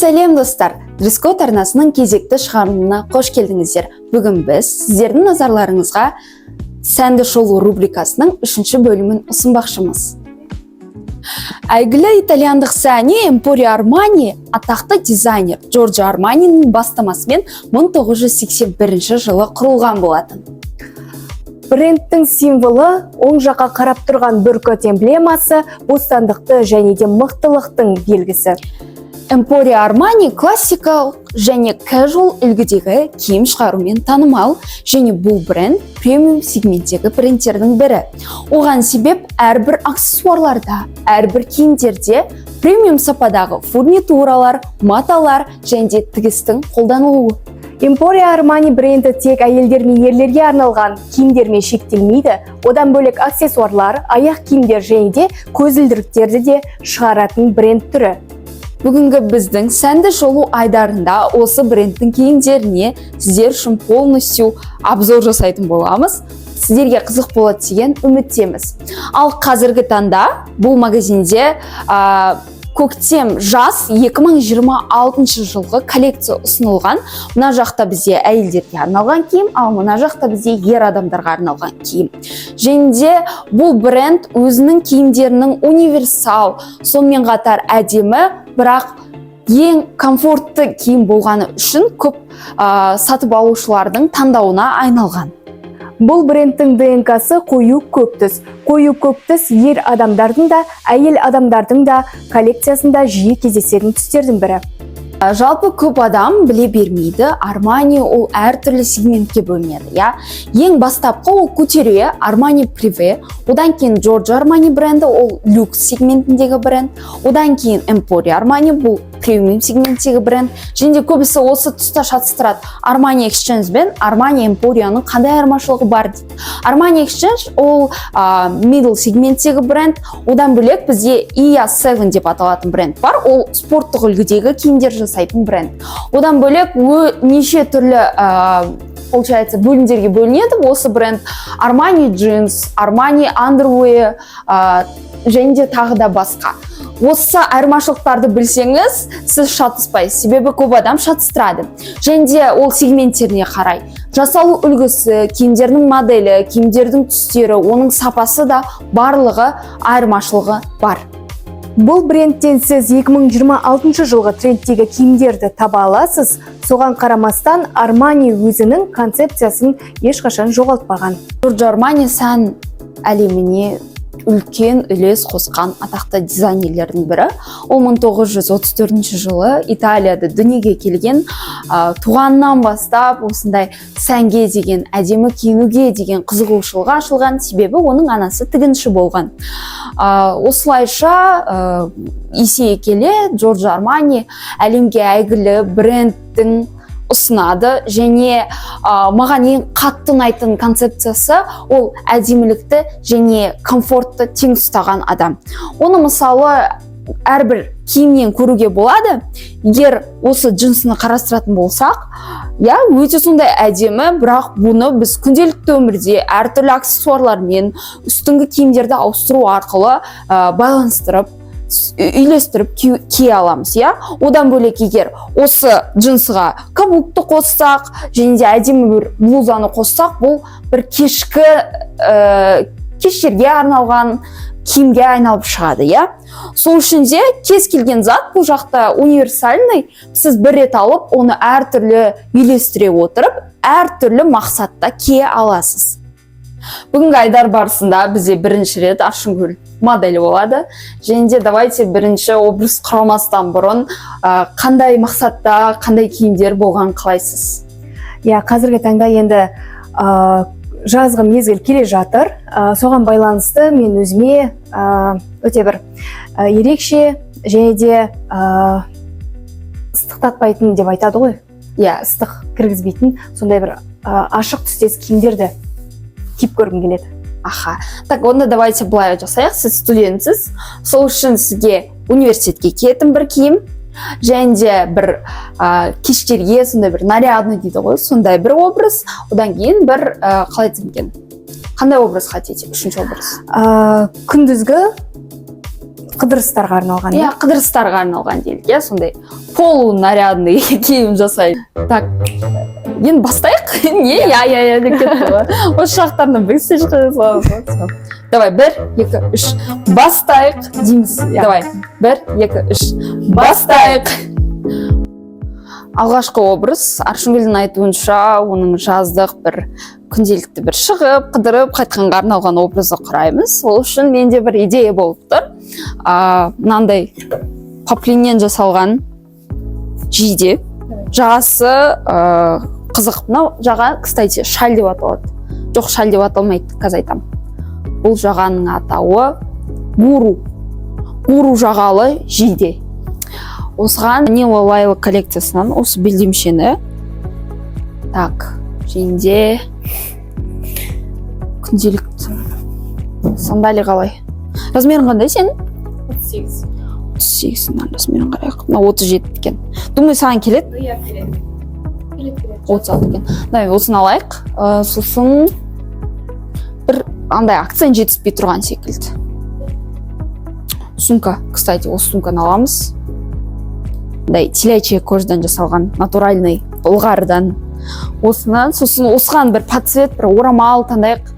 Сәлем, достар! Дресс-код арнасының кезекті шығарылымына қош келдіңіздер. Бүгін біз сіздердің назарларыңызға сәнді шолу рубрикасының үшінші бөлімін ұсынбақшымыз. Әйгілі итальяндық сән үйі Эмпорио Армани атақты дизайнер Джорджо Арманинің бастамасымен 1981 жылы құрылған болатын. Брендтің символы, оң жаққа қарап тұрған бүркіт эмблемасы, бостандықты және де мықтылықтың белгісі. Эмпорио Армани классикалық және casual үлгідегі киім шығарумен танымал және бұл бренд премиум сегменттегі брендтердің бірі. Оған себеп әрбір аксессуарларда, әрбір киімдерде премиум сападағы фурнитуралар, маталар және де тігістің қолданылуы. Эмпорио Армани бренді тек әйелдер мен ерлерге арналған киімдермен шектелмейді. Одан бөлек аксессуарлар, аяқ киімдер және де көзілдіріктерді де шығаратын бренд түрі. Бүгінгі біздің сәнді шолу айдарында осы брендтің киімдеріне сіздер үшін полностью обзор жасайтын боламыз. Сіздерге қызық болады деген үміттеміз. Ал қазіргі таңда бұл магазинде көктем жаз 2026 жылғы коллекция ұсынылған. Мына жақта бізде әйелдерге арналған киім, ал мына жақта бізде ер адамдарға арналған киім. Және де бұл бренд өзінің киімдерінің универсал, сонымен қатар әдемі, бірақ ең комфортты киім болғаны үшін көп сатып алушылардың таңдауына айналған. Бұл брендтің ДНК-сы қою көк түс. Қою көк түс ер адамдардың да, әйел адамдардың да коллекциясында жиі кездесетін түстердің бірі. Жалпы көп адам біле бермейді, Армани ол әртүрлі сегментке бөлінеді, иә. Ең бастапқы ол кутюрье Армани Приве, одан кейін Джорджо Армани бренді, ол люкс сегментіндегі бренд, одан кейін Эмпорио Армани, бұл премиум сегменттегі бренд. Және де көбісі осы тұста шатыстырады, Армани Exchange бен Армани Эмпорионың қандай айырмашылығы бар дейді. Армани Exchange ол middle сегменттегі бренд. Одан бөлек бізде IA 7 деп аталатын бренд бар, ол спорттық үлгідегі киімдер жасайтын бренд. Одан бөлек неше түрлі получается, бөлімдерге бөлінеді осы бренд: Армани Jeans, Армани Underwear және де тағы да басқа. Осы айырмашылықтарды білсеңіз, сіз шатыспайсыз, себебі көп адам шатыстырады. Және де ол сегменттеріне қарай жасалу үлгісі, киімдердің моделі, киімдердің түстері, оның сапасы да, барлығы айырмашылығы бар. Бұл брендтен сіз 2026 жылғы трендтегі киімдерді таба аласыз. Соған қарамастан Армани өзінің концепциясын ешқашан жоғалтпаған. Джорджо Армани сән әлеміне үлкен үлес қосқан атақты дизайнерлердің бірі. Ол 1934 жылы Италияда дүниеге келген. Туғаннан бастап осындай сәнге деген, әдемі киінуге деген қызығушылығы ашылған, себебі оның анасы тігінші болған. Осылайша есейе келе Джорджо Армани әлемге әйгілі брендтің ұсынады. Және маған ең қатты ұнайтын концепциясы, ол әдемілікті және комфортты тең ұстаған адам. Оны мысалы әрбір киімнен көруге болады. Егер осы джинсыны қарастыратын болсақ, иә, өте сондай әдемі, бірақ бұны біз күнделікті өмірде әртүрлі аксессуарлармен, үстіңгі киімдерді ауыстыру арқылы байланыстырып, үйлестіріп кие аламыз, иә. Одан бөлек егер осы джинсыға каблукты қоссақ және де әдемі бір блузаны қоссақ, бұл бір кешкі кештерге арналған киімге айналып шығады, иә. Сол үшін де кез келген зат бұл жақта универсальный, сіз бір рет алып, оны әртүрлі үйлестіре отырып, әртүрлі мақсатта кие аласыз. Бүгінгі айдар барысында бізде бірінші рет Аршынгүл модель болады. Және де давайте бірінші образ құрамастан бұрын қандай мақсатта, қандай киімдер болған қалайсыз? Иә, қазіргі таңда енді жазғы мезгіл келе жатыр. Соған байланысты мен өзіме өте бір ерекше және де ыстықтатпайтын деп айтады ғой, ыстық кіргізбейтін сондай бір ашық түстес киімдерді киіп көргім келеді. Аха, так, онда давайте былай жасайық: сіз студентсіз, сол үшін сізге университетке киетін бір киім және де бір кештерге сондай бір нарядный дейді ғой, сондай бір образ, одан кейін бір қалай айтсам екен, қандай образ хотите, үшінші образ? Күндізгі Қыдырыстарға арналған. Иә, қыдырыстарға арналған делік, иә, сондай полунарядный киім жасайды. Так, енді бастайық. Не, иә, иә, иә деп кетті ғой. Осы жақтарына бэкстейдж қоя саламыз ғой. Всё. Давай, бір, екі, үш, бастайық дейміз. Иә. Давай, бір, екі, үш, бастайық. Алғашқы образ, Аршынгүлдің айтуынша, оның жаздық бір күнделікті бір шығып қыдырып қайтқанға арналған образды құраймыз. Ол үшін менде бір идея болып тұр. Мынандай поплиннен жасалған жейде, жағасы қызық. Мынау жаға, кстати, шаль деп аталады. Жоқ, шаль деп аталмайды, қазір айтамын. Бұл жағаның атауы гуру, гуру жағалы жейде. Осыған Нила Лайла коллекциясынан осы белдемшені, так, және де күнделікті сандали. Қалай, размерің қандай сенің? 38. 38. Мына размерін қарайық. Мына 37 екен, думаю, саған келеді. Иә, келеді, келеді, келеді. 36 екен. Давай осыны алайық. Сосын бір андай акцент жетіспей тұрған секілді, сумка. Кстати, осы сумканы аламыз, мындай телячья кожадан жасалған, натуральный былғарыдан. Осыны, сосын осыған бір под цвет бір орамал таңдайық.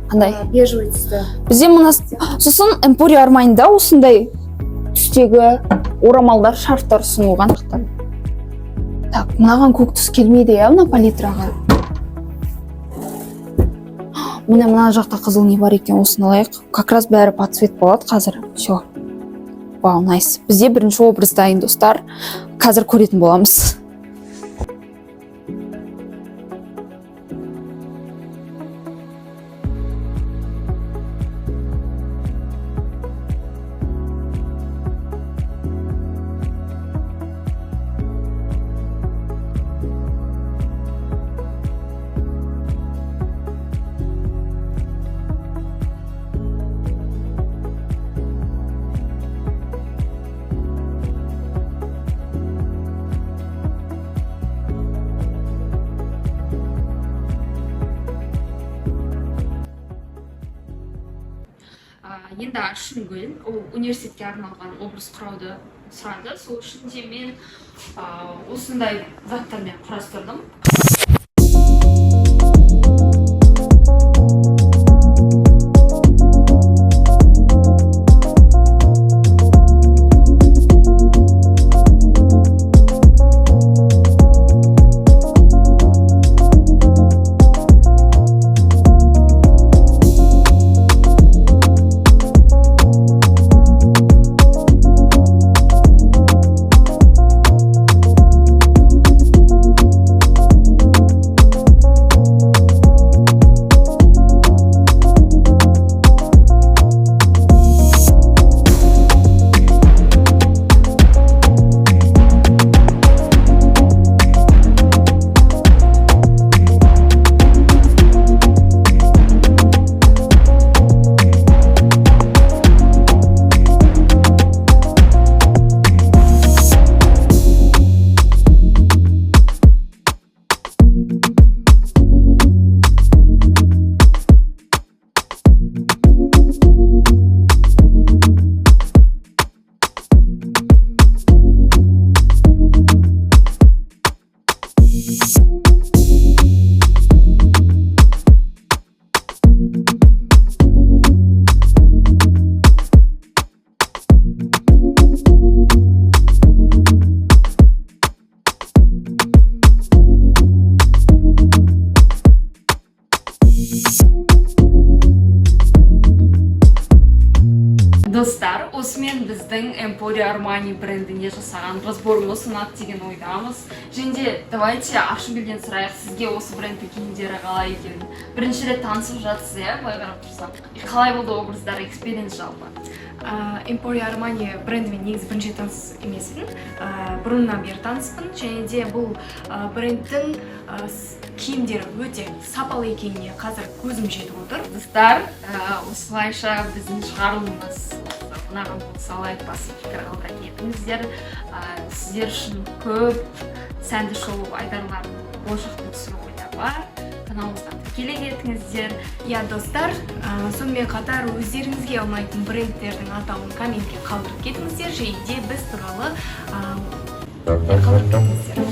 Қандай? Бежевый түсті. Бізде мына, сосын Эмпорио Арманида осындай түстегі орамалдар, шарфтар ұсынылған. Так, мынаған көк түс келмейді, иә, мына палитраға. Міне, мына жақта қызыл не бар екен, осыны алайық. Как раз бәрі под цвет болады қазір. Все, вау, найс. Бізде бірінші образ дайын, достар, қазір көретін боламыз. Енді Аршынгүл ол университетке арналған образ құрауды сұрады. Сол үшін де мен осындай заттармен құрастырдым. Достар, осымен біздің Emporio Armani брендіне жасаған разборымыз ұнады деген ойдамыз. Және де давайте Аршынгүлден сұрайық, сізге осы брендтің киімдері қалай екен? Бірінші рет танысып жатсыз, иә, былай қарап тұрсам. И қалай болды образдар, experience жалпы? Emporio Armani брендімен негізі бірінші рет таныс емеспін. Бұрыннан бері таныспын және де бұл брендтің киімдері өте сапалы екеніне қазір көзім жетіп отыр. Достар, осылайша біздің шығарылымымыз ұнаған болса, лайк басып, пікір қалдыра кетіңіздер. Сіздер үшін көп сәнді шоу айдарларын болашақта түсіру ойда бар. Каналымызға тіркеле кетіңіздер. Иә, достар, сонымен қатар өздеріңізге ұнайтын брендтердің атауын комментке қалдырып кетіңіздер және де біз туралы қалдырып кетіңіздер.